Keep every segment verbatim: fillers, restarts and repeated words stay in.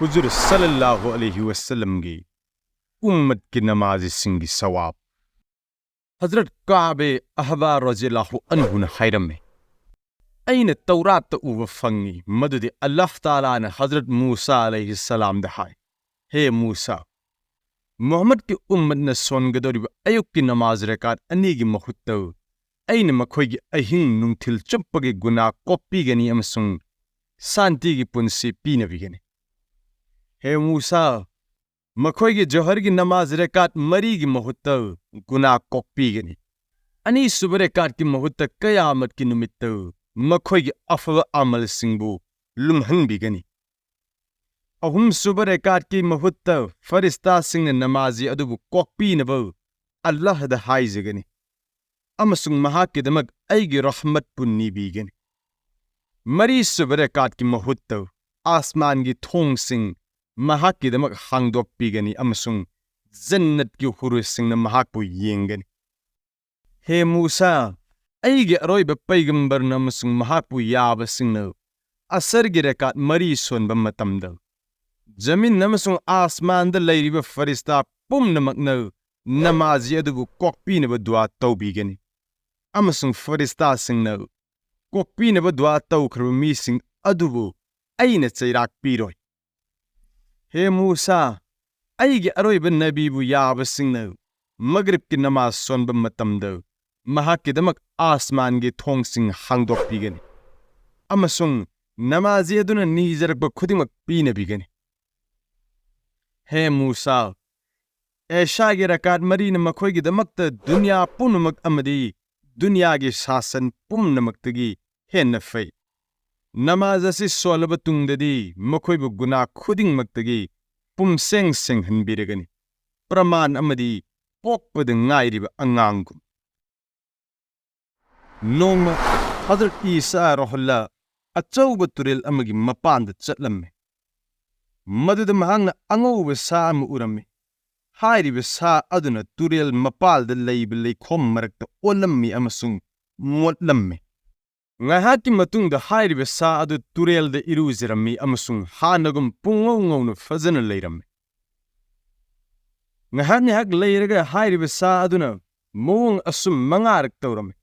ꯍꯨꯖꯨꯔ ꯁꯜꯂꯜꯂꯥꯍꯨ ꯑꯂꯩꯍꯤ ꯋꯁꯜꯂꯝꯒꯤ ꯎꯝꯃꯠꯀꯤ ꯅꯃꯥꯖꯤꯁꯤꯡꯒꯤ ꯁꯋꯥꯕ꯫ ꯍꯖꯔꯠ ꯀꯥꯕꯦ ꯑꯍꯕꯥ ꯔꯖꯤꯌꯜꯂꯥꯍꯨ ꯑꯟꯍꯨꯅ ꯍꯥꯏꯔꯝꯃꯤ, "ꯑꯩꯅ ꯇꯧꯔꯥꯠꯇ ꯎꯕ ꯐꯪꯉꯤ, ꯃꯗꯨꯗꯤ ꯑꯜꯂꯥꯍ ꯇꯥꯂꯥꯅ ꯍꯖꯔꯠ ꯃꯨꯁꯥ ꯑꯂꯩꯍꯤ ꯁꯂꯥꯝꯗ ꯍꯥꯏ, 'ꯍꯦ ꯃꯨꯁꯥ, ꯃꯨꯍꯝꯃꯗꯀꯤ ꯎꯝꯃꯠꯅ ꯁꯣꯟꯒꯗꯧꯔꯤꯕ ꯑꯌꯨꯛꯀꯤ ꯅꯃꯥꯖ ꯔꯀꯥꯠ ꯑꯅꯤꯒꯤ ꯃꯍꯨꯠꯇ ꯑꯩꯅ ꯃꯈꯣꯏꯒꯤ ꯑꯍꯤꯡ ꯅꯨꯡꯊꯤꯜ ꯆꯨꯞꯄꯒꯤ ꯒꯨꯅꯥ ꯀꯣꯛꯄꯤꯒꯅꯤ ꯑꯃꯁꯨꯡ ꯁꯥꯟꯇꯤꯒꯤ ꯄꯨꯟꯁꯤ ꯄꯤꯅꯕꯤꯒꯅꯤ꯫ ꯍꯦ ꯃꯨꯁꯥ, ꯃꯈꯣꯏꯒꯤ ꯖꯣꯍꯔꯒꯤ ꯅꯃꯥꯖ ꯔꯦꯀꯥꯠ ꯃꯔꯤꯒꯤ ꯃꯍꯨꯠꯇ ꯒꯨꯅꯥ ꯀꯣꯛꯄꯤꯒꯅꯤ꯫ ꯑꯅꯤꯁꯨꯕ ꯔꯦꯀꯥꯠꯀꯤ ꯃꯍꯨꯠꯇ ꯀꯌꯥꯃꯠꯀꯤ ꯅꯨꯃꯤꯠꯇ ꯃꯈꯣꯏꯒꯤ ꯑꯐꯕ ꯑꯃꯜꯁꯤꯡꯕꯨ ꯂꯨꯝꯍꯟꯕꯤꯒꯅꯤ꯫ ꯑꯍꯨꯝꯁꯨꯕ ꯔꯦꯀꯥꯠꯀꯤ ꯃꯍꯨꯠꯇ ꯐꯔꯤꯁꯇꯥꯁꯤꯡꯅ ꯅꯃꯥꯖꯤ ꯑꯗꯨꯕꯨ ꯀꯣꯛꯄꯤꯅꯕ ꯑꯜꯂꯥꯍꯗ ꯍꯥꯏꯖꯒꯅꯤ ꯑꯃꯁꯨꯡ ꯃꯍꯥꯛꯀꯤꯗꯃꯛ ꯑꯩꯒꯤ ꯔꯍꯃꯠꯄꯨ ꯅꯤꯕꯤꯒꯅꯤ꯫ ꯃꯔꯤꯁꯨꯕ ꯔꯦꯀꯥꯠꯀꯤ ꯃꯍꯨꯠꯇ ꯑꯥꯁꯃꯥꯟꯒꯤ ꯊꯣꯡꯁꯤꯡ ꯃꯍꯥꯛꯀꯤꯗꯃꯛ ꯍꯥꯡꯗꯣꯛꯄꯤꯒꯅꯤ ꯑꯃꯁꯨꯡ ꯖꯟꯅꯠꯀꯤ ꯍꯨꯔꯨꯁꯤꯡꯅ ꯃꯍꯥꯛꯄꯨ ꯌꯦꯡꯒꯅꯤ꯫ ꯍꯦ ꯃꯨꯁꯥ, ꯑꯩꯒꯤ ꯑꯔꯣꯏꯕ ꯄꯩꯒꯝꯕꯔꯅ ꯑꯃꯁꯨꯡ ꯃꯍꯥꯛꯄꯨ ꯌꯥꯕꯁꯤꯡꯅ ꯑꯁꯔꯒꯤ ꯔꯦꯀꯥꯠ ꯃꯔꯤ ꯁꯣꯟꯕ ꯃꯇꯝꯗ, ꯖꯃꯤꯟ ꯑꯃꯁꯨꯡ ꯑꯥꯁꯃꯥꯟꯗ ꯂꯩꯔꯤꯕ ꯐꯔꯤꯁꯇꯥ ꯄꯨꯝꯅꯃꯛꯅ ꯅꯃꯥꯖꯤ ꯑꯗꯨꯕꯨ ꯀꯣꯛꯄꯤꯅꯕ ꯗꯨꯋꯥ ꯇꯧꯕꯤꯒꯅꯤ, ꯑꯃꯁꯨꯡ ꯐꯔꯤꯁꯇꯥꯁꯤꯡꯅ ꯀꯣꯛꯄꯤꯅꯕ ꯗꯨꯋꯥ ꯇꯧꯈ꯭ꯔꯕ ꯃꯤꯁꯤꯡ ꯑꯗꯨꯕꯨ ꯑꯩꯅ ꯆꯩꯔꯥꯛ ꯄꯤꯔꯣꯏ꯫ ꯍꯦ ꯃꯨꯁꯥ, ꯑꯩꯒꯤ ꯑꯔꯣꯏꯕ ꯅꯕꯤꯕꯨ ꯌꯥꯕꯁꯤꯡꯅ ꯃꯒ꯭ꯔꯤꯕꯀꯤ ꯅꯃꯥꯖ ꯁꯣꯟꯕ ꯃꯇꯝꯗ ꯃꯍꯥꯛꯀꯤꯗꯃꯛ ꯑꯥꯁꯃꯥꯟꯒꯤ ꯊꯣꯡꯁꯤꯡ ꯍꯥꯡꯗꯣꯛꯄꯤꯒꯅꯤ ꯑꯃꯁꯨꯡ ꯅꯃꯥꯖꯤ ꯑꯗꯨꯅ ꯅꯤꯖꯔꯛꯄ ꯈꯨꯗꯤꯡꯃꯛ ꯄꯤꯅꯕꯤꯒꯅꯤ꯫ ꯍꯦ ꯃꯨꯁꯥ, ꯑꯦꯁꯥꯒꯤ ꯔꯀꯥꯠ ꯃꯔꯤꯅ ꯃꯈꯣꯏꯒꯤꯗꯃꯛꯇ ꯗꯨꯅꯤꯌꯥ ꯄꯨꯝꯅꯃꯛ ꯑꯃꯗꯤ ꯗꯨꯅꯤꯌꯥꯒꯤ ꯁꯥꯁꯟ ꯄꯨꯝꯅꯃꯛꯇꯒꯤ ꯍꯦꯟꯅ ꯐꯩ꯫ ꯅꯃꯥꯖ ꯑꯁꯤ ꯁꯣꯜꯂꯕ ꯇꯨꯡꯗꯗꯤ ꯃꯈꯣꯏꯕꯨ ꯒꯨꯅꯥ ꯈꯨꯗꯤꯡꯃꯛꯇꯒꯤ ꯄꯨꯝꯁꯦꯡ ꯁꯦꯡꯍꯟꯕꯤꯔꯒꯅꯤ, ꯄ꯭ꯔꯃꯥꯟ ꯑꯃꯗꯤ ꯄꯣꯛꯄꯗ ꯉꯥꯏꯔꯤꯕ ꯑꯉꯥꯡꯒꯨꯝ꯫ ꯅꯣꯡꯃ ꯍꯖꯔꯠ ꯏꯁꯥ ꯔꯣꯍꯜꯂꯥ ꯑꯆꯧꯕ ꯇꯨꯔꯦꯜ ꯑꯃꯒꯤ ꯃꯄꯥꯟꯗ ꯆꯠꯂꯝꯃꯤ꯫ ꯃꯗꯨꯗ ꯃꯍꯥꯛꯅ ꯑꯉꯧꯕ ꯁꯥ ꯑꯃ ꯎꯔꯝꯃꯤ꯫ ꯍꯥꯏꯔꯤꯕ ꯁꯥ ꯑꯗꯨꯅ ꯇꯨꯔꯦꯜ ꯃꯄꯥꯜꯗ ꯂꯩꯕ ꯂꯩꯈꯣꯝ ꯃꯔꯛꯇ ꯑꯣꯜꯂꯝꯃꯤ ꯑꯃꯁꯨꯡ ꯃꯣꯠꯂꯝꯃꯤ꯫ ꯉꯥꯏꯍꯥꯛꯀꯤ ꯃꯇꯨꯡꯗ ꯍꯥꯏꯔꯤꯕ ꯁꯥ ꯑꯗꯨ ꯇꯨꯔꯦꯜꯗ ꯏꯔꯨꯖꯔꯝꯃꯤ ꯑꯃꯁꯨꯡ ꯍꯥꯟꯅꯒꯨꯝ ꯄꯨꯡꯉꯧ ꯉꯧꯅ ꯐꯖꯅ ꯂꯩꯔꯝꯃꯤ꯫ ꯉꯥꯏꯍꯥꯛ ꯉꯥꯏꯍꯥꯛ ꯂꯩꯔꯒ ꯍꯥꯏꯔꯤꯕ ꯁꯥ ꯑꯗꯨꯅ ꯃꯑꯣꯡ ꯑꯁꯨꯝ ꯃꯉꯥꯔꯛ ꯇꯧꯔꯝꯃꯤ꯫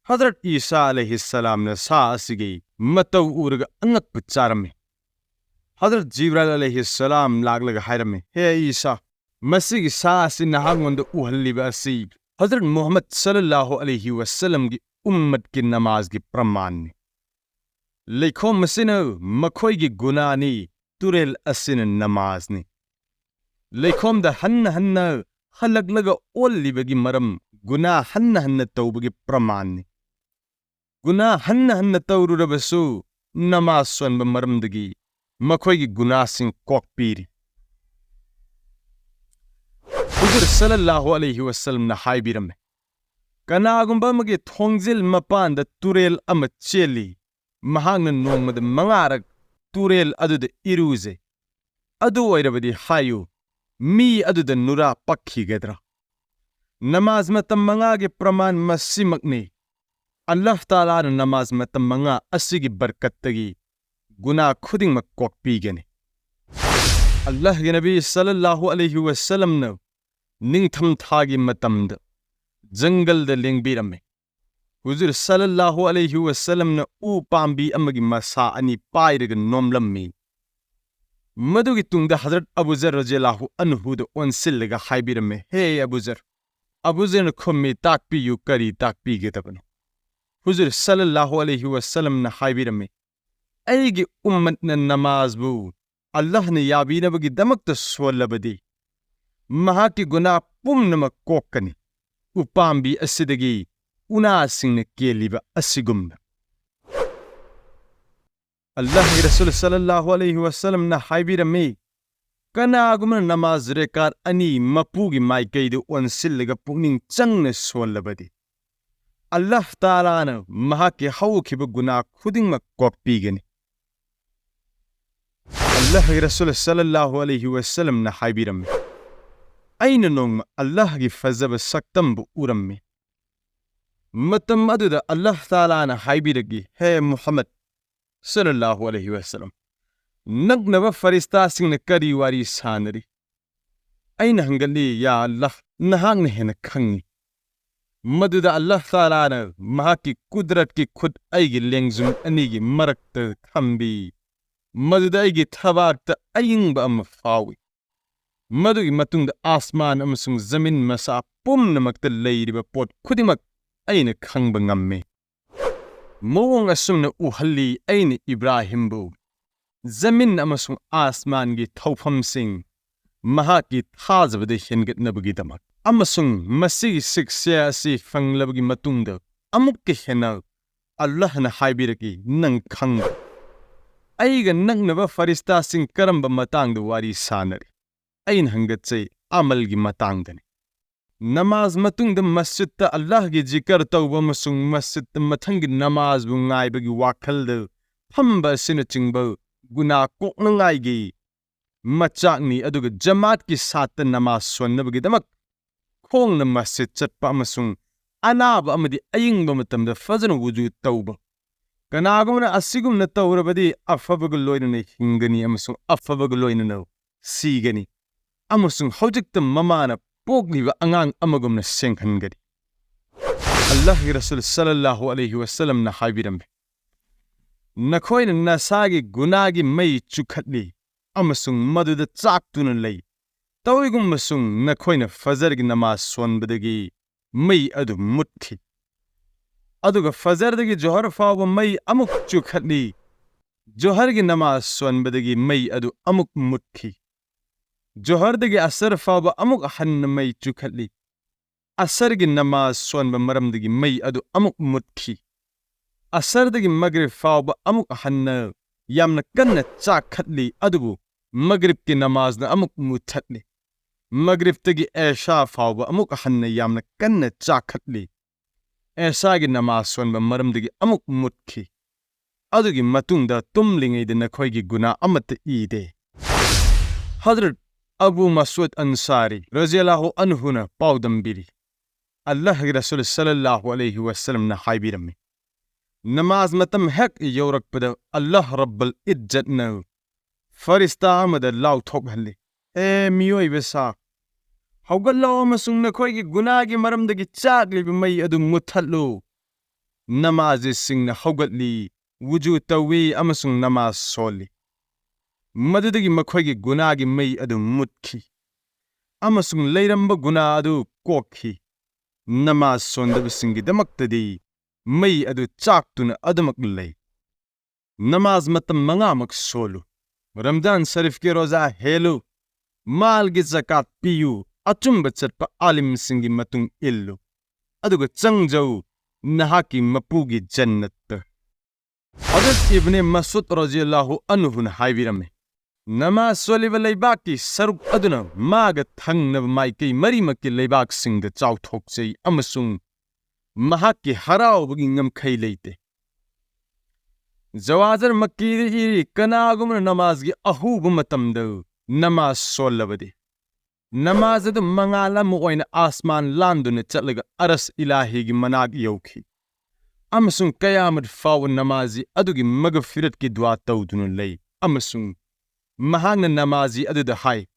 ꯍꯖꯔꯠ ꯏꯁꯥ ꯑꯂꯩꯍꯤꯁꯁꯂꯥꯝꯅ ꯁꯥ ꯑꯁꯤꯒꯤ ꯃꯇꯧ ꯎꯔꯒ ꯑꯉꯛꯄ ꯆꯥꯔꯝꯃꯤ꯫ ꯍꯖꯔꯠ ꯖꯤꯕ꯭ꯔꯥꯏꯜ ꯑꯂꯩꯍꯤꯁꯁꯂꯥꯝ ꯂꯥꯛꯂꯒ ꯍꯥꯏꯔꯝꯃꯤ, "ꯍꯦ ꯏꯁꯥ, ꯃꯁꯤꯒꯤ ꯁꯥ ꯑꯁꯤ ꯅꯍꯥꯛꯉꯣꯟꯗ ꯎꯍꯜꯂꯤꯕ ꯑꯁꯤ ꯍꯖꯔꯠ ꯃꯨꯍꯝꯃꯗ ꯁꯜꯂꯜꯂꯥꯍꯨ ꯑꯂꯩꯍꯤ ꯋꯁꯜꯂꯝꯒꯤ ꯎꯝꯃꯠꯀꯤ ꯅꯃꯥꯖꯒꯤ ꯄ꯭ꯔꯃꯥꯟꯅꯤ꯫ ꯂꯩꯈꯣꯝ ꯑꯁꯤꯅ ꯃꯈꯣꯏꯒꯤ ꯒꯨꯅꯥꯅꯤ, ꯇꯨꯔꯦꯜ ꯑꯁꯤꯅ ꯅꯃꯥꯖꯅꯤ꯫ ꯂꯩꯈꯣꯝꯗ ꯍꯟꯅ ꯍꯟꯅ ꯍꯜꯂꯛꯂꯒ ꯑꯣꯜꯂꯤꯕꯒꯤ ꯃꯔꯝ ꯒꯨꯅꯥ ꯍꯟꯅ ꯍꯟꯅ ꯇꯧꯕꯒꯤ ꯄ꯭ꯔꯃꯥꯟꯅꯤ꯫ ꯒꯨꯅꯥ ꯍꯟꯅ ꯍꯟꯅ ꯇꯧꯔꯨꯔꯕꯁꯨ ꯅꯃꯥꯖ ꯁꯣꯟꯕ ꯃꯔꯝꯗꯒꯤ ꯃꯈꯣꯏꯒꯤ ꯒꯨꯅꯥꯁꯤꯡ ꯀꯣꯛꯄꯤꯔꯤ"꯫ ꯍꯨꯖꯨꯔ ꯁꯜꯂꯜꯂꯥꯍꯨ ꯑꯂꯩꯍꯤ ꯋꯁꯜꯂꯝꯅ ꯍꯥꯏꯕꯤꯔꯝꯃꯤ, "ꯀꯅꯥꯒꯨꯝꯕ ꯑꯃꯒꯤ ꯊꯣꯡꯖꯤꯜ ꯃꯄꯥꯟꯗ ꯇꯨꯔꯦꯜ ꯑꯃ ꯆꯦꯜꯂꯤ, ꯃꯍꯥꯛꯅ ꯅꯣꯡꯃꯗ ꯃꯉꯥꯔꯛ ꯇꯨꯔꯦꯜ ꯑꯗꯨꯗ ꯏꯔꯨꯖꯩ, ꯑꯗꯨ ꯑꯣꯏꯔꯕꯗꯤ ꯍꯥꯏꯌꯨ, ꯃꯤ ꯑꯗꯨꯗ ꯅꯨꯔꯥ ꯄꯛꯈꯤꯒꯗ꯭ꯔꯥ?" ꯅꯃꯥꯖ ꯃꯇꯝ ꯃꯉꯥꯒꯤ ꯄ꯭ꯔꯃꯥꯟ ꯃꯁꯤꯃꯛꯅꯤ꯫ ꯑꯜꯂꯥꯍ ꯇꯥꯂꯥꯅ ꯅꯃꯥꯖ ꯃꯇꯝ ꯃꯉꯥ ꯑꯁꯤꯒꯤ ꯕꯔꯀꯠꯇꯒꯤ ꯒꯨꯅꯥ ꯈꯨꯗꯤꯡꯃꯛ ꯀꯣꯛꯄꯤꯒꯅꯤ꯫ ꯑꯜꯂꯥꯍꯒꯤ ꯅꯕꯤ ꯁꯜꯂꯜꯂꯥꯍꯨ ꯑꯂꯩꯍꯤ ꯋꯁꯜꯂꯝꯅ ꯅꯤꯡꯊꯝꯊꯥꯒꯤ ꯃꯇꯝꯗ ꯖꯪꯒꯜꯗ ꯂꯦꯡꯕꯤꯔꯝꯃꯤ꯫ ꯍꯨꯖꯨꯔ ꯁꯜꯂꯜꯂꯥꯍꯨ ꯑꯂꯩꯍꯤ ꯋꯁꯜꯂꯝꯅ ꯎ ꯄꯥꯝꯕꯤ ꯑꯃꯒꯤ ꯃꯁꯥ ꯑꯅꯤ ꯄꯥꯏꯔꯒ ꯅꯣꯝꯂꯝꯃꯤ꯫ ꯃꯗꯨꯒꯤ ꯇꯨꯡꯗ ꯍꯖꯔꯠ ꯑꯕꯨ ꯖꯔ ꯔꯖꯤꯌꯜꯂꯥꯍꯨ ꯑꯟꯍꯨꯗ ꯑꯣꯟꯁꯤꯜꯂꯒ ꯍꯥꯏꯕꯤꯔꯝꯃꯤ, "ꯍꯦ ꯑꯕꯨ ꯖꯔ!" ꯑꯕꯨ ꯖꯔꯅ ꯈꯨꯝꯃꯤ, "ꯇꯥꯛꯄꯤꯌꯨ, ꯀꯔꯤ ꯇꯥꯛꯄꯤꯒꯗꯕꯅꯣ?" ꯍꯨꯖꯨꯔ ꯁꯜꯂꯜꯂꯥꯍꯨ ꯑꯂꯩꯍꯤ ꯋꯁꯜꯂꯝꯅ ꯍꯥꯏꯕꯤꯔꯝꯃꯤ, "ꯑꯩꯒꯤ ꯎꯝꯃꯠꯅ ꯅꯃꯥꯖꯕꯨ ꯑꯜꯂꯥꯍꯅ ꯌꯥꯕꯤꯅꯕꯒꯤꯗꯃꯛꯇ ꯁꯣꯜꯂꯕꯗꯤ, ꯃꯍꯥꯛꯀꯤ ꯒꯨꯅꯥ ꯄꯨꯝꯅꯃꯛ ꯀꯣꯛꯀꯅꯤ, ꯎꯄꯥꯝꯕꯤ ꯑꯁꯤꯗꯒꯤ ꯎꯅꯥꯁꯤꯡꯅ ꯀꯦꯜꯂꯤꯕ ꯑꯁꯤꯒꯨꯝꯅ"꯫ ꯑꯜꯂꯥꯍꯒꯤ ꯔꯁꯨꯜ ꯁꯜꯂꯜꯂꯥꯍꯨ ꯑꯂꯩꯍꯤ ꯋꯁꯜꯂꯝꯅ ꯍꯥꯏꯕꯤꯔꯝꯃꯤ, "ꯀꯅꯥꯒꯨꯝꯕꯅ ꯅꯃꯥꯖ ꯔꯦꯀꯥꯠ ꯑꯅꯤ ꯃꯄꯨꯒꯤ ꯃꯥꯏꯀꯩꯗ ꯑꯣꯟꯁꯤꯜꯂꯒ ꯄꯨꯛꯅꯤꯡ ꯆꯪꯅ ꯁꯣꯜꯂꯕꯗꯤ, ꯑꯜꯂꯥꯍ ꯇꯥꯂꯥꯅ ꯃꯍꯥꯛꯀꯤ ꯍꯧꯈꯤꯕ ꯒꯨꯅꯥ ꯈꯨꯗꯤꯡꯃꯛ ꯀꯣꯛꯄꯤꯒꯅꯤ"꯫ ꯑꯜꯂꯥꯍꯒꯤ ꯔꯁꯨꯜ ꯁꯜꯂꯜꯂꯥꯍꯨ ꯑꯂꯩꯍꯤ ꯋꯁꯜꯂꯝꯅ ꯍꯥꯏꯕꯤꯔꯝꯃꯤ, "ꯑꯩꯅ ꯅꯣꯡꯃ ꯑꯜꯂꯥꯍꯒꯤ ꯐꯖꯕ ꯁꯛꯇꯝꯕꯨ ꯎꯔꯝꯃꯤ꯫ ꯃꯇꯝ ꯑꯗꯨꯗ ꯑꯜꯂꯥꯍ ꯇꯥꯂꯥꯅ ꯍꯥꯏꯕꯤꯔꯛꯏ, "ꯍꯦ ꯃꯨꯍꯝꯃꯗ ꯁꯜꯂꯜꯂꯥꯍꯨ ꯑꯂꯩꯍꯤ ꯋꯥꯁꯜꯂꯝ, ꯅꯛꯅꯕ ꯐꯔꯤꯁꯇꯥꯁꯤꯡꯅ ꯀꯔꯤ ꯋꯥꯔꯤ ꯁꯥꯅꯔꯤ? ꯑꯩꯅ ꯍꯪꯒꯠꯂꯤ, ꯌꯥ ꯑꯜꯂꯥꯍ, ꯅꯍꯥꯛꯅ ꯍꯦꯟꯅ ꯈꯪꯉꯤ꯫" ꯃꯗꯨꯗ ꯑꯜꯂꯥꯍ ꯇꯥꯂꯥꯅ ꯃꯍꯥꯛꯀꯤ ꯀꯨꯗꯔꯠꯀꯤ ꯈꯨꯠ ꯑꯩꯒꯤ ꯂꯦꯡꯖꯨꯝ ꯑꯅꯤꯒꯤ ꯃꯔꯛꯇ ꯊꯝꯕꯤ꯫ ꯃꯗꯨꯗ ꯑꯩꯒꯤ ꯊꯕꯥꯛꯇ ꯑꯏꯪꯕ ꯑꯃ ꯐꯥꯎꯏ꯫ ꯃꯗꯨꯒꯤ ꯃꯇꯨꯡꯗ ꯑꯥꯁꯃꯥꯟ ꯑꯃꯁꯨꯡ ꯖꯃꯤꯟ ꯃꯁꯥ ꯄꯨꯝꯅꯃꯛꯇ ꯂꯩꯔꯤꯕ ꯄꯣꯠ ꯈꯨꯗꯤꯡꯃꯛ ꯑꯩꯅ ꯈꯪꯕ ꯉꯝꯃꯤ꯫ ꯃꯑꯣꯡ ꯑꯁꯨꯝꯅ ꯎꯍꯜꯂꯤ ꯑꯩꯅ ꯏꯕ꯭ꯔꯥꯍꯤꯝꯕꯨ꯫ ꯖꯃꯤꯟ ꯑꯃꯁꯨꯡ ꯑꯥꯁꯃꯥꯟꯒꯤ ꯊꯧꯐꯝꯁꯤꯡ ꯃꯍꯥꯛꯀꯤ ꯊꯥꯖꯕꯗ ꯍꯦꯟꯒꯠꯅꯕꯒꯤꯗꯃꯛ꯫ ꯑꯃꯁꯨꯡ ꯃꯁꯤꯒꯤ ꯁꯤꯛꯁꯥ ꯑꯁꯤ ꯐꯪꯂꯕꯒꯤ ꯃꯇꯨꯡꯗ ꯑꯃꯨꯛꯀ ꯍꯦꯟꯅ ꯑꯜꯂꯥꯍꯅ ꯍꯥꯏꯕꯤꯔꯛꯏ, "ꯅꯪ ꯈꯪꯕ꯭ꯔꯥ? ꯑꯩꯒ ꯅꯛꯅꯕ ꯐꯔꯤꯁꯇꯥꯁꯤꯡ ꯀꯔꯝꯕ ꯃꯇꯥꯡꯗ ꯋꯥꯔꯤ ꯁꯥꯅꯔꯤ?" ꯑꯩꯅ ꯍꯪꯒꯠꯆꯩ, ꯑꯃꯜꯒꯤ ꯃꯇꯥꯡꯗꯅꯤ꯫ ꯅꯃꯥꯖ ꯃꯇꯨꯡꯗ ꯃꯁꯖꯤꯗꯇ ꯑꯜꯂꯥꯍꯒꯤ ꯖꯤꯀꯔ ꯇꯧꯕ ꯑꯃꯁꯨꯡ ꯃꯁꯖꯤꯗꯇ ꯃꯊꯪꯒꯤ ꯅꯃꯥꯖꯕꯨ ꯉꯥꯏꯕꯒꯤ ꯋꯥꯈꯜꯗ ꯐꯝꯕ ꯑꯁꯤꯅꯆꯤꯡꯕ ꯒꯨꯅꯥ ꯀꯣꯛꯅꯉꯥꯏꯒꯤ ꯃꯆꯥꯛꯅꯤ, ꯑꯗꯨꯒ ꯖꯃꯥꯠꯀꯤ ꯁꯥꯠꯇ ꯅꯃꯥꯖ ꯁꯣꯟꯅꯕꯒꯤꯗꯃꯛ ꯈꯣꯡꯅ ꯃꯁꯖꯤꯗ ꯆꯠꯄ ꯑꯃꯁꯨꯡ ꯑꯅꯥꯕ ꯑꯃꯗꯤ ꯑꯏꯪꯕ ꯃꯇꯝꯗ ꯐꯖꯅ ꯋꯨꯖꯨ ꯇꯧꯕ꯫ ꯀꯅꯥꯒꯨꯝꯕꯅ ꯑꯁꯤꯒꯨꯝꯅ ꯇꯧꯔꯕꯗꯤ ꯑꯐꯕꯒ ꯂꯣꯏꯅꯅ ꯍꯤꯡꯒꯅꯤ ꯑꯃꯁꯨꯡ ꯑꯐꯕꯒ ꯂꯣꯏꯅꯅ ꯁꯤꯒꯅꯤ, ꯑꯃꯁꯨꯡ ꯍꯧꯖꯤꯛꯇ ꯃꯃꯥꯅ ꯄꯣꯛꯂꯤꯕ ꯑꯉꯥꯡ ꯑꯃꯒꯨꯝꯅ ꯁꯦꯡꯍꯟꯒꯅꯤ꯫ ꯑꯜꯂꯥꯍꯒꯤ ꯔꯁꯨꯜ ꯁꯜꯂꯜꯂꯥꯍꯨ ꯑꯂꯩꯍꯤ ꯋꯥꯁꯜꯂꯝꯅ ꯍꯥꯏꯕꯤꯔꯝꯃꯤ, "ꯅꯈꯣꯏꯅ ꯅꯁꯥꯒꯤ ꯒꯨꯅꯥꯒꯤ ꯃꯩ ꯆꯨꯈꯠꯂꯤ ꯑꯃꯁꯨꯡ ꯃꯗꯨꯗ ꯆꯥꯛꯇꯨꯅ ꯂꯩ꯫ ꯇꯧꯏꯒꯨꯝꯕꯁꯨꯡ ꯅꯈꯣꯏꯅ ꯐꯖꯔꯒꯤ ꯅꯃꯥꯖ ꯁꯣꯟꯕꯗꯒꯤ ꯃꯩ ꯑꯗꯨ ꯃꯨꯠꯈꯤ꯫ ꯑꯗꯨꯒ ꯐꯖꯔꯗꯒꯤ ꯖꯣꯍꯔ ꯐꯥꯎꯕ ꯃꯩ ꯑꯃꯨꯛ ꯆꯨꯈꯠꯂꯤ꯫ ꯖꯣꯍꯔꯒꯤ ꯅꯃꯥꯖ ꯁꯣꯟꯕꯗꯒꯤ ꯃꯩ ꯑꯗꯨ ꯑꯃꯨꯛ ꯃꯨꯠꯈꯤ꯫ ꯖꯣꯍꯔꯗꯒꯤ ꯑꯁꯔ ꯐꯥꯎꯕ ꯑꯃꯨꯛ ꯍꯟꯅ ꯃꯩ ꯆꯨꯈꯠꯂꯤ꯫ ꯑꯁꯔꯒꯤ ꯅꯃꯥꯖ ꯁꯣꯟꯕ ꯃꯔꯝꯗꯒꯤ ꯃꯩ ꯑꯗꯨ ꯑꯃꯨꯛ ꯃꯨꯠꯈꯤ꯫ ꯑꯁꯔꯗꯒꯤ ꯃꯒ꯭ꯔꯤꯕ ꯐꯥꯎꯕ ꯑꯃꯨꯛ ꯍꯟꯅ ꯌꯥꯝꯅ ꯀꯟꯅ ꯆꯥꯛꯈꯠꯂꯤ, ꯑꯗꯨꯕꯨ ꯃꯒ꯭ꯔꯤꯕꯀꯤ ꯅꯃꯥꯖꯅ ꯑꯃꯨꯛ ꯃꯨꯠꯊꯠꯂꯤ꯫ ꯃꯒ꯭ꯔꯤꯕꯇꯒꯤ ꯑꯦꯁꯥ ꯐꯥꯎꯕ ꯑꯃꯨꯛ ꯍꯟꯅ ꯌꯥꯝꯅ ꯀꯟꯅ ꯆꯥꯛꯈꯠꯂꯤ꯫ ꯑꯦꯁꯥꯒꯤ ꯅꯃꯥꯖ ꯁꯣꯟꯕ ꯃꯔꯝꯗꯒꯤ ꯑꯃꯨꯛ ꯃꯨꯠꯈꯤ꯫ ꯑꯗꯨꯒꯤ ꯃꯇꯨꯡꯗ ꯇꯨꯝꯂꯤꯉꯩꯗ ꯅꯈꯣꯏꯒꯤ ꯒꯨꯅꯥ ꯑꯃꯠꯇ ꯏꯗꯦ꯫" ꯍꯖꯔꯠ ꯑꯕꯨ ꯃꯁꯎꯗ ꯑꯟꯁꯥꯔꯤ ꯔꯖꯤꯌꯜꯂꯥꯍꯨ ꯑꯟꯍꯨꯅ ꯄꯥꯎꯗꯝꯕꯤꯔꯤ, ꯑꯜꯂꯥꯍꯒꯤ ꯔꯁꯨꯜ ꯁꯜꯂꯜꯂꯥꯍꯨ ꯑꯂꯩꯍꯤ ꯋꯁꯜꯂꯝꯅ ꯍꯥꯏꯕꯤꯔꯝꯃꯤ, ꯅꯃꯥꯖ ꯃꯇꯝ ꯍꯦꯛ ꯌꯧꯔꯛꯄꯗ ꯑꯜꯂꯥꯍ ꯔꯕ꯭ꯕꯨꯜ ꯏꯖꯠꯅ ꯐꯔꯤꯁꯇꯥ ꯑꯃꯗ ꯂꯥꯎꯊꯣꯛꯍꯜꯂꯤ, "ꯑꯦ ꯃꯤꯑꯣꯏꯕ ꯁꯥ, ꯍꯧꯒꯠꯂꯣ ꯑꯃꯁꯨꯡ ꯅꯈꯣꯏꯒꯤ ꯒꯨꯅꯥꯒꯤ ꯃꯔꯝꯗꯒꯤ ꯆꯥꯛꯂꯤꯕ ꯃꯩ ꯑꯗꯨ ꯃꯨꯠꯊꯠꯂꯨ"꯫ ꯅꯃꯥꯖꯤꯁꯤꯡꯅ ꯍꯧꯒꯠꯂꯤ, ꯋꯨꯖꯨ ꯇꯧꯏ ꯑꯃꯁꯨꯡ ꯅꯃꯥꯖ ꯁꯣꯜꯂꯤ꯫ ꯃꯗꯨꯗꯒꯤ ꯃꯈꯣꯏꯒꯤ ꯒꯨꯅꯥꯒꯤ ꯃꯩ ꯑꯗꯨ ꯃꯨꯠꯈꯤ ꯑꯃꯁꯨꯡ ꯂꯩꯔꯝꯕ ꯒꯨꯅꯥ ꯑꯗꯨ ꯀꯣꯛꯈꯤ꯫ ꯅꯃꯥꯖ ꯁꯣꯟꯗꯕꯁꯤꯡꯒꯤꯗꯃꯛꯇꯗꯤ ꯃꯩ ꯑꯗꯨ ꯆꯥꯛꯇꯨꯅ ꯑꯗꯨꯃꯛ ꯂꯩ꯫ ꯅꯃꯥꯖ ꯃꯇꯝ ꯃꯉꯥꯃꯛ ꯁꯣꯜꯂꯨ꯫ ꯔꯝꯖꯥꯟ ꯁꯔꯤꯐꯀꯤ ꯔꯣꯖꯥ ꯍꯦꯜꯂꯨ꯫ ꯃꯥꯜꯒꯤ ꯖꯀꯥꯠ ꯄꯤꯌꯨ꯫ ꯑꯆꯨꯝꯕ ꯆꯠꯄ ꯑꯥꯂꯤꯝꯁꯤꯡꯒꯤ ꯃꯇꯨꯡ ꯏꯜꯂꯨ꯫ ꯑꯗꯨꯒ ꯆꯪꯖꯧ ꯅꯍꯥꯛꯀꯤ ꯃꯄꯨꯒꯤ ꯖꯟꯅꯠꯇ꯫ ꯍꯖꯔꯠ ꯏꯕꯅꯦ ꯃꯁꯨꯗ ꯔꯖꯤꯌꯜꯂꯥꯍꯨ ꯑꯟꯍꯨꯅ ꯍꯥꯏꯕꯤꯔꯝꯃꯤ, ꯅꯃꯥꯖ ꯁꯣꯜꯂꯤꯕ ꯂꯩꯕꯥꯛꯀꯤ ꯁꯔꯨꯛ ꯑꯗꯨꯅ ꯃꯥꯒ ꯊꯪꯅꯕ ꯃꯥꯏꯀꯩ ꯃꯔꯤꯃꯛꯀꯤ ꯂꯩꯕꯥꯛꯁꯤꯡꯗ ꯆꯥꯎꯊꯣꯛꯆꯩ ꯑꯃꯁꯨꯡ ꯃꯍꯥꯛꯀꯤ ꯍꯔꯥꯎꯕꯒꯤ ꯉꯝꯈꯩ ꯂꯩꯇꯦ꯫ ꯖꯋꯥꯖꯔ ꯃꯛꯀꯤꯗ ꯏꯔꯤ, ꯀꯅꯥꯒꯨꯝꯕꯅ ꯅꯃꯥꯖꯒꯤ ꯑꯍꯧꯕ ꯃꯇꯝꯗ ꯅꯃꯥꯖ ꯁꯣꯜꯂꯕꯗꯤ, ꯅꯃꯥꯖ ꯑꯗꯨ ꯃꯉꯥꯜ ꯑꯃ ꯑꯣꯏꯅ ꯑꯥꯁꯃꯥꯟ ꯂꯥꯟꯗꯨꯅ ꯆꯠꯂꯒ ꯑꯔꯁ ꯏꯂꯥꯍꯤꯒꯤ ꯃꯅꯥꯛ ꯌꯧꯈꯤ, ꯑꯃꯁꯨꯡ ꯀꯌꯥꯃꯠ ꯐꯥꯎꯕ ꯅꯃꯥꯖꯤ ꯑꯗꯨꯒꯤ ꯃꯒꯐꯤꯔꯠꯀꯤ ꯗꯨꯋꯥ ꯇꯧꯗꯨꯅ ꯂꯩ, ꯑꯃꯁꯨꯡ ꯃꯍꯥꯛꯅ ꯅꯃꯥꯖꯤ ꯑꯗꯨꯗ ꯍꯥꯏ,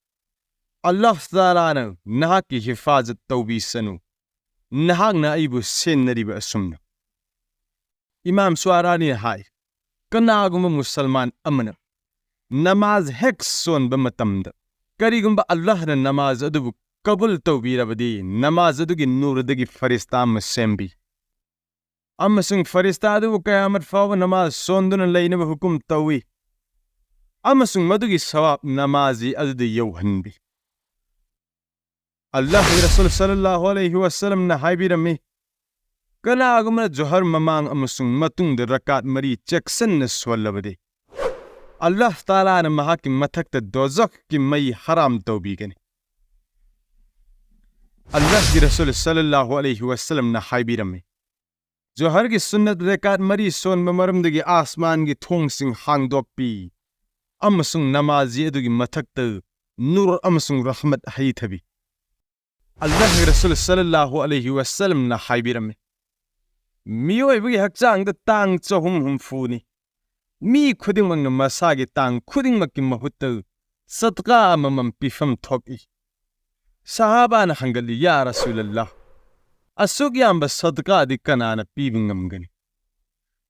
"ꯑꯜꯂꯥꯍ ꯇꯥꯂꯥꯅ ꯅꯍꯥꯛꯀꯤ ꯍꯤꯐꯥꯖꯠ ꯇꯧꯕꯤꯁꯅꯨ, ꯅꯍꯥꯛꯅ ꯑꯩꯕꯨ ꯁꯦꯟꯅꯔꯤꯕ ꯑꯁꯨꯝꯅ"꯫ ꯏꯃꯥꯝ ꯁ꯭ꯋꯥꯔꯥꯅꯤꯅ ꯍꯥꯏ, ꯀꯅꯥꯒꯨꯝꯕ ꯃꯨꯁꯜꯃꯥꯟ ꯑꯃꯅ ꯅꯃꯥꯖ ꯍꯦꯛ ꯁꯣꯟꯕ ꯃꯇꯝꯗ, ꯀꯔꯤꯒꯨꯝꯕ ꯑꯜꯂꯥꯍꯅ ꯅꯃꯥꯖ ꯑꯗꯨꯕꯨ ꯀꯕꯨꯜ ꯇꯧꯕꯤꯔꯕꯗꯤ, ꯅꯃꯥꯖ ꯑꯗꯨꯒꯤ ꯅꯨꯔꯗꯒꯤ ꯐꯔꯤꯁꯇꯥ ꯑꯃ ꯁꯦꯝꯕꯤ, ꯑꯃꯁꯨꯡ ꯐꯔꯤꯁꯇꯥ ꯑꯗꯨꯕꯨ ꯀꯌꯥꯃꯠ ꯐꯥꯎꯕ ꯅꯃꯥꯖ ꯁꯣꯟꯗꯨꯅ ꯂꯩꯅꯕ ꯍꯨꯀꯨꯝ ꯇꯧꯏ, ꯑꯃꯁꯨꯡ ꯃꯗꯨꯒꯤ ꯁꯋꯥꯕ ꯅꯃꯥꯖꯤ ꯑꯗꯨꯗ ꯌꯧꯍꯟꯕꯤ꯫ ꯑꯜꯂꯥꯍꯒꯤ ꯔꯁꯨꯜ ꯁꯜꯂꯜꯂꯥꯍꯨ ꯑꯂꯩꯍꯤ ꯋꯁꯜꯂꯝꯅ ꯍꯥꯏꯕꯤꯔꯝꯃꯤ, ꯀꯅꯥꯒꯨꯝꯕꯅ ꯖꯣꯍꯔ ꯃꯃꯥꯡ ꯑꯃꯁꯨꯡ ꯃꯇꯨꯡꯗ ꯔꯀꯥꯠ ꯃꯔꯤ ꯆꯦꯛꯁꯤꯟꯅ ꯁꯣꯜꯂꯕꯗꯤ, ꯑꯜꯂꯥꯍ ꯇꯥꯂꯥꯅ ꯃꯍꯥꯛꯀꯤ ꯃꯊꯛꯇ ꯗꯣꯖꯈꯀꯤ ꯃꯩ ꯍꯔꯥꯝ ꯇꯧꯕꯤꯒꯅꯤ꯫ ꯑꯜꯂꯥꯍꯒꯤ ꯔꯁꯨꯜ ꯁꯜꯂꯜꯂꯥꯍꯨ ꯑꯂꯩꯍꯤ ꯋꯁꯜꯂꯝꯅ ꯍꯥꯏꯕꯤꯔꯝꯃꯤ, ꯖꯣꯍꯔꯒꯤ ꯁꯨꯟꯅꯠ ꯔꯦꯀꯥꯠ ꯃꯔꯤ ꯁꯣꯟꯕ ꯃꯔꯝꯗꯒꯤ ꯑꯥꯁꯃꯥꯟꯒꯤ ꯊꯣꯡꯁꯤꯡ ꯍꯥꯡꯗꯣꯛꯄꯤ ꯑꯃꯁꯨꯡ ꯅꯃꯥꯖꯤ ꯑꯗꯨꯒꯤ ꯃꯊꯛꯇ ꯅꯨꯔ ꯑꯃꯁꯨꯡ ꯔꯍꯃꯠ ꯍꯩꯊꯕꯤ꯫ ꯑꯜꯂꯥꯍꯒꯤ ꯔꯁꯨꯜ ꯁꯜꯂꯜꯂꯥꯍꯨ ꯑꯂꯩꯍꯤ ꯋꯁꯜꯂꯝꯅ ꯍꯥꯏꯕꯤꯔꯝꯃꯤ, ꯃꯤꯑꯣꯏꯕꯒꯤ ꯍꯛꯆꯥꯡꯗ ꯇꯥꯡ ꯆꯍꯨꯝ ꯍꯨꯝꯐꯨꯅꯤ꯫ ꯃꯤ ꯈꯨꯗꯤꯡꯃꯛꯅ ꯃꯁꯥꯒꯤ ꯇꯥꯡ ꯈꯨꯗꯤꯡꯃꯛꯀꯤ ꯃꯍꯨꯠꯇ ꯁꯗꯀꯥ ꯑꯃꯃꯝ ꯄꯤꯐꯝ ꯊꯣꯛꯏ꯫ ꯁꯍꯥꯕꯥꯅ ꯍꯪꯒꯠꯂꯤ, "ꯌꯥ ꯔꯁꯨꯂꯜꯂꯥꯍ, ꯑꯁꯨꯛ ꯌꯥꯝꯕ ꯁꯗꯀꯥꯗꯤ ꯀꯅꯥꯅ ꯄꯤꯕ ꯉꯝꯒꯅꯤ?"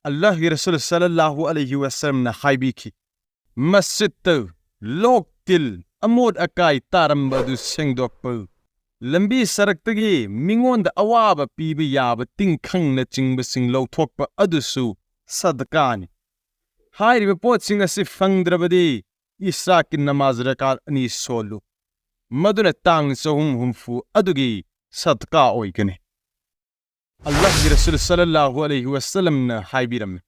ꯑꯜꯂꯥꯍꯒꯤ ꯔꯁꯨꯜ ꯁꯜꯂꯜꯂꯥꯍꯨ ꯑꯂꯩꯍꯤ ꯋꯁꯜꯂꯝꯅ ꯍꯥꯏꯕꯤꯈꯤ, ꯃꯁꯖꯤꯠꯇ ꯂꯣꯛ ꯇꯤꯜ, ꯑꯃꯣꯠ ꯑꯀꯥꯏ ꯇꯥꯔꯝꯕ ꯑꯗꯨ ꯁꯦꯡꯗꯣꯛꯄ, ꯂꯝꯕꯤ ꯁꯔꯛꯇꯒꯤ ꯃꯤꯉꯣꯟꯗ ꯑꯋꯥꯕ ꯄꯤꯕ ꯌꯥꯕ ꯇꯤꯡꯈꯪꯅꯆꯤꯡꯕꯁꯤꯡ ꯂꯧꯊꯣꯛꯄ ꯑꯗꯨꯁꯨ ꯁꯗꯀꯥꯅꯤ꯫ ꯍꯥꯏꯔꯤꯕ ꯄꯣꯠꯁꯤꯡ ꯑꯁꯤ ꯐꯪꯗ꯭ꯔꯕꯗꯤ ꯏꯁ꯭ꯔꯥꯛꯀꯤ ꯅꯃꯥꯖ ꯔꯀꯥꯠ ꯑꯅꯤ ꯁꯣꯜꯂꯨ, ꯃꯗꯨꯅ ꯇꯥꯡ ꯆꯍꯨꯝ ꯍꯨꯝꯐꯨ ꯑꯗꯨꯒꯤ ꯁꯗꯀꯥ ꯑꯣꯏꯒꯅꯤ꯫ ꯑꯜꯂꯥꯍꯒꯤ ꯔꯁꯨꯜ ꯁꯜꯂꯜꯂꯥꯍꯨ ꯑꯂꯩꯍꯤ ꯋꯁꯜꯂꯝꯅ ꯍꯥꯏꯕꯤꯔꯝꯃꯤ,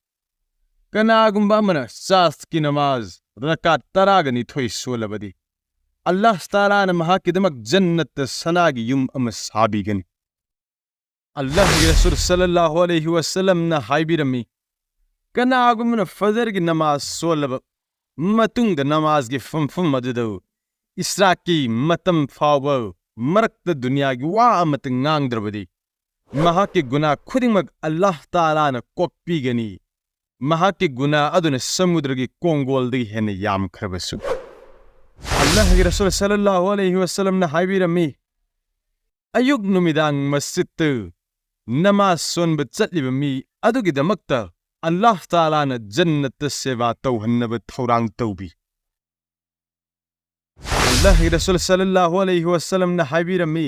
ꯀꯅꯥꯒꯨꯝꯕ ꯑꯃꯅ ꯆꯥꯁꯀꯤ ꯅꯃꯥꯖ ꯔꯀꯥꯠ ꯇꯔꯥꯒ ꯅꯤꯊꯣꯏ ꯁꯣꯜꯂꯕꯗꯤ, ꯑꯜꯂꯥꯍ ꯇꯥꯂꯥꯅ ꯃꯍꯥꯛꯀꯤꯗꯃꯛ ꯖꯟꯅꯠꯇ ꯁꯅꯥꯒꯤ ꯌꯨꯝ ꯑꯃ ꯁꯥꯕꯤꯒꯅꯤ꯫ ꯑꯜꯂꯥꯍꯒꯤ ꯔꯁꯨꯜ ꯁꯜꯂꯜꯂꯥꯍꯨ ꯑꯂꯩꯍꯤ ꯋꯁꯜꯂꯝꯅ ꯍꯥꯏꯕꯤꯔꯝꯃꯤ, ꯀꯅꯥꯒꯨꯝꯕꯅ ꯐꯖꯔꯒꯤ ꯅꯃꯥꯖ ꯁꯣꯜꯂꯕ ꯃꯇꯨꯡꯗ ꯅꯃꯥꯖꯒꯤ ꯐꯝꯐꯝ ꯑꯗꯨꯗ ꯏꯁ꯭ꯔꯥꯛꯀꯤ ꯃꯇꯝ ꯐꯥꯎꯕ ꯃꯔꯛꯇ ꯗꯨꯅꯤꯌꯥꯒꯤ ꯋꯥ ꯑꯃꯠꯇ ꯉꯥꯡꯗ꯭ꯔꯕꯗꯤ, ꯃꯍꯥꯛꯀꯤ ꯒꯨꯅꯥ ꯈꯨꯗꯤꯡꯃꯛ ꯑꯜꯂꯥꯍ ꯇꯥꯂꯥꯅ ꯀꯣꯛꯄꯤꯒꯅꯤ, ꯃꯍꯥꯛꯀꯤ ꯒꯨꯅꯥ ꯑꯗꯨꯅ ꯁꯃꯨꯗ꯭ꯔꯒꯤ ꯀꯣꯡꯒꯣꯜꯗꯒꯤ ꯍꯦꯟꯅ ꯌꯥꯝꯈ꯭ꯔꯕꯁꯨ꯫ ꯑꯜꯂꯥꯍꯒꯤ ꯔꯁꯨꯜ ꯁꯜꯂꯜꯂꯥꯍꯨ ꯑꯂꯩꯍꯤ ꯋꯁꯜꯂꯝꯅ ꯍꯥꯏꯕꯤꯔꯝꯃꯤ, ꯑꯌꯨꯛ ꯅꯨꯃꯤꯗꯥꯡ ꯃꯁꯖꯤꯠꯇ ꯅꯃꯥꯖ ꯁꯣꯟꯕ ꯆꯠꯂꯤꯕ ꯃꯤ ꯑꯗꯨꯒꯤꯗꯃꯛꯇ ꯑꯜꯂꯥꯍ ꯇꯥꯂꯥꯅ ꯖꯟꯅꯠꯇ ꯁꯦꯕꯥ ꯇꯧꯍꯟꯅꯕ ꯊꯧꯔꯥꯡ ꯇꯧꯕꯤ꯫ ꯑꯜꯂꯥꯍꯒꯤ ꯔꯁꯨꯜ ꯁꯜꯂꯜꯂꯥꯍꯨ ꯑꯂꯩꯍꯤ ꯋꯁꯜꯂꯝꯅ ꯍꯥꯏꯕꯤꯔꯝꯃꯤ,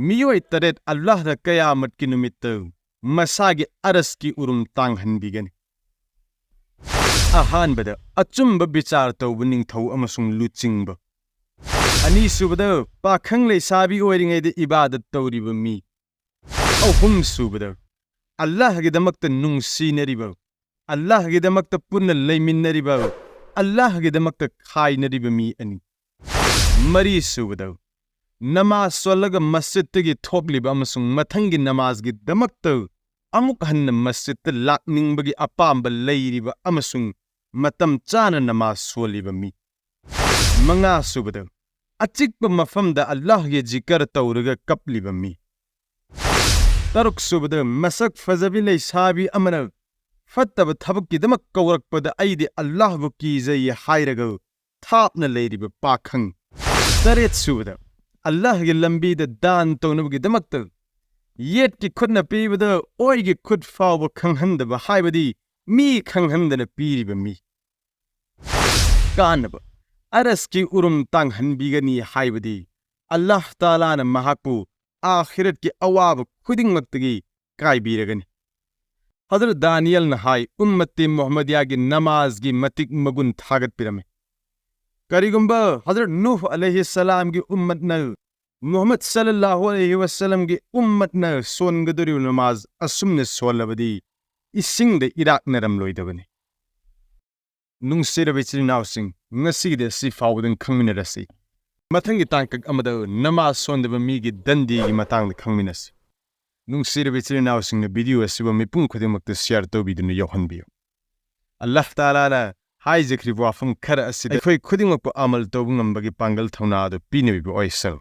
ꯃꯤꯑꯣꯏ ꯇꯔꯦꯠ ꯑꯜꯂꯥꯍꯅ ꯀꯌꯥꯃꯠꯀꯤ ꯅꯨꯃꯤꯠꯇ ꯃꯁꯥꯒꯤ ꯑꯔꯁꯀꯤ ꯎꯔꯨꯝ ꯇꯥꯡꯍꯟꯕꯤꯒꯅꯤ꯫ ꯑꯍꯥꯟꯕꯗ, ꯑꯆꯨꯝꯕ ꯕꯤꯆꯥꯔ ꯇꯧꯕ ꯅꯤꯡꯊꯧ ꯑꯃꯁꯨꯡ ꯂꯨꯆꯤꯡꯕ꯫ ꯑꯅꯤꯁꯨꯕꯗ, ꯄꯥꯈꯪ ꯂꯩꯁꯥꯕꯤ ꯑꯣꯏꯔꯤꯉꯩꯗ ꯏꯕꯥꯗꯠ ꯇꯧꯔꯤꯕ ꯃꯤ꯫ ꯑꯍꯨꯝꯁꯨꯕꯗ, ꯑꯜꯂꯥꯍꯒꯤꯗꯃꯛꯇ ꯅꯨꯡꯁꯤꯅꯔꯤꯕ, ꯑꯜꯂꯥꯍꯒꯤꯗꯃꯛꯇ ꯄꯨꯟꯅ ꯂꯩꯃꯤꯟꯅꯔꯤꯕ, ꯑꯜꯂꯥꯍꯒꯤꯗꯃꯛꯇ ꯈꯥꯏꯅꯔꯤꯕ ꯃꯤ ꯑꯅꯤ꯫ ꯃꯔꯤꯁꯨꯕꯗ, ꯅꯃꯥꯖ ꯁꯣꯜꯂꯒ ꯃꯁꯖꯤꯠꯇꯒꯤ ꯊꯣꯛꯂꯤꯕ ꯑꯃꯁꯨꯡ ꯃꯊꯪꯒꯤ ꯅꯃꯥꯖꯒꯤꯗꯃꯛꯇ ꯑꯃꯨꯛ ꯍꯟꯅ ꯃꯁꯖꯤꯠꯇ ꯂꯥꯛꯅꯤꯡꯕꯒꯤ ꯑꯄꯥꯝꯕ ꯂꯩꯔꯤꯕ ꯑꯃꯁꯨꯡ ꯃꯇꯝ ꯆꯥꯅ ꯅꯃꯥꯖ ꯁꯣꯜꯂꯤꯕ ꯃꯤ꯫ ꯃꯉꯥꯁꯨꯕꯗ, ꯑꯆꯤꯛꯄ ꯃꯐꯝꯗ ꯑꯜꯂꯥꯍꯒꯤ ꯖꯤꯀꯔ ꯇꯧꯔꯒ ꯀꯞꯂꯤꯕ ꯃꯤ꯫ ꯇꯔꯨꯛ ꯁꯨꯕꯗ, ꯃꯁꯛ ꯐꯖꯕꯤ ꯂꯩꯁꯥꯕꯤ ꯑꯃꯅ ꯐꯠꯇꯕ ꯊꯕꯛꯀꯤꯗꯃꯛ ꯀꯧꯔꯛꯄꯗ ꯑꯩꯗꯤ ꯑꯜꯂꯥꯍꯕꯨ ꯀꯤꯖꯩ ꯍꯥꯏꯔꯒ ꯊꯥꯞꯅ ꯂꯩꯔꯤꯕ ꯄꯥꯈꯪ꯫ ꯇꯔꯦꯠ ꯁꯨꯕꯗ, ꯑꯜꯂꯥꯍꯒꯤ ꯂꯝꯕꯤꯗ ꯗꯥꯟ ꯇꯧꯅꯕꯒꯤꯗꯃꯛꯇ ꯌꯦꯠꯀꯤ ꯈꯨꯠꯅ ꯄꯤꯕꯗ ꯑꯣꯏꯒꯤ ꯈꯨꯠ ꯐꯥꯎꯕ ꯈꯪꯍꯟꯗꯕ, ꯍꯥꯏꯕꯗꯤ ꯃꯤ ꯈꯪꯍꯟꯗꯅ ꯄꯤꯔꯤꯕ ꯃꯤ꯫ ꯀꯥꯟꯅꯕ, ꯑꯔꯁꯀꯤ ꯎꯔꯨꯝ ꯇꯥꯡꯍꯟꯕꯤꯒꯅꯤ, ꯍꯥꯏꯕꯗꯤ ꯑꯜꯂꯥꯍ ꯇꯥꯂꯥꯅ ꯃꯍꯥꯛꯄꯨ ꯑꯥꯈꯤꯔꯠꯀꯤ ꯑꯋꯥꯕ ꯈꯨꯗꯤꯡꯃꯛꯇꯒꯤ ꯀꯥꯏꯕꯤꯔꯒꯅꯤ꯫ ꯍꯖꯔꯠ ꯗꯥꯅꯤꯌꯦꯜꯅ ꯍꯥꯏ, ꯎꯝꯃꯠꯇꯤ ꯃꯨꯍꯝꯃꯗꯤꯌꯥꯒꯤ ꯅꯃꯥꯖꯒꯤ ꯃꯇꯤꯛ ꯃꯒꯨꯟ ꯊꯥꯒꯠꯄꯤꯔꯝꯃꯤ꯫ ꯀꯔꯤꯒꯨꯝꯕ ꯍꯖꯔꯠ ꯅꯨꯍ ꯑꯂꯩꯍꯤ ꯁꯂꯥꯝꯒꯤ ꯎꯝꯃꯠꯅ ꯃꯨꯍꯝꯃꯗ ꯁꯜꯂꯜꯂꯥꯍꯨ ꯑꯂꯩꯍꯤ ꯋꯁꯜꯂꯝꯒꯤ ꯎꯝꯃꯠꯅ ꯁꯣꯟꯒꯗꯧꯔꯤꯕ ꯅꯃꯥꯖ ꯑꯁꯨꯝꯅ ꯁꯣꯜꯂꯕꯗꯤ ꯏꯁꯤꯡꯗ ꯏꯔꯥꯛꯅꯔꯝꯂꯣꯏꯗꯕꯅꯤ꯫ ꯅꯨꯡꯁꯤꯔꯕ ꯏꯆꯤꯜ ꯏꯅꯥꯎꯁꯤꯡ, ꯉꯁꯤꯒꯤꯗꯤ ꯑꯁꯤ ꯐꯥꯎꯕꯗꯪ ꯈꯪꯃꯤꯟꯅꯔꯁꯤ꯫ ꯃꯊꯪꯒꯤ ꯇꯥꯡꯀꯛ ꯑꯃꯗ ꯅꯃꯥꯖ ꯁꯣꯟꯗꯕ ꯃꯤꯒꯤ ꯗꯟꯗꯤꯒꯤ ꯃꯇꯥꯡꯗ ꯈꯪꯃꯤꯟꯅꯁꯤ꯫ ꯅꯨꯡꯁꯤꯔꯕ ꯏꯆꯤꯜ ꯏꯅꯥꯎꯁꯤꯡꯅ ꯚꯤꯗꯤꯑꯣ ꯑꯁꯤꯕꯨ ꯃꯤꯄꯨꯝ ꯈꯨꯗꯤꯡꯃꯛꯇ ꯁꯤꯌꯥꯔ ꯇꯧꯕꯤꯗꯨꯅ ꯌꯧꯍꯟꯕꯤꯌꯨ꯫ ꯑꯜꯂꯥꯍ ꯇꯥꯂꯥꯅ ꯍꯥꯏꯖꯈ꯭ꯔꯤꯕ ꯋꯥꯐꯝ ꯈꯔ ꯑꯁꯤꯗ ꯑꯩꯈꯣꯏ ꯈꯨꯗꯤꯡꯃꯛꯄꯨ ꯑꯃꯜ ꯇꯧꯕ ꯉꯝꯕꯒꯤ ꯄꯥꯡꯒꯜ ꯊꯧꯅꯥ ꯑꯗꯨ ꯄꯤꯅꯕꯤꯕ ꯑꯣꯏꯁꯅꯨ꯫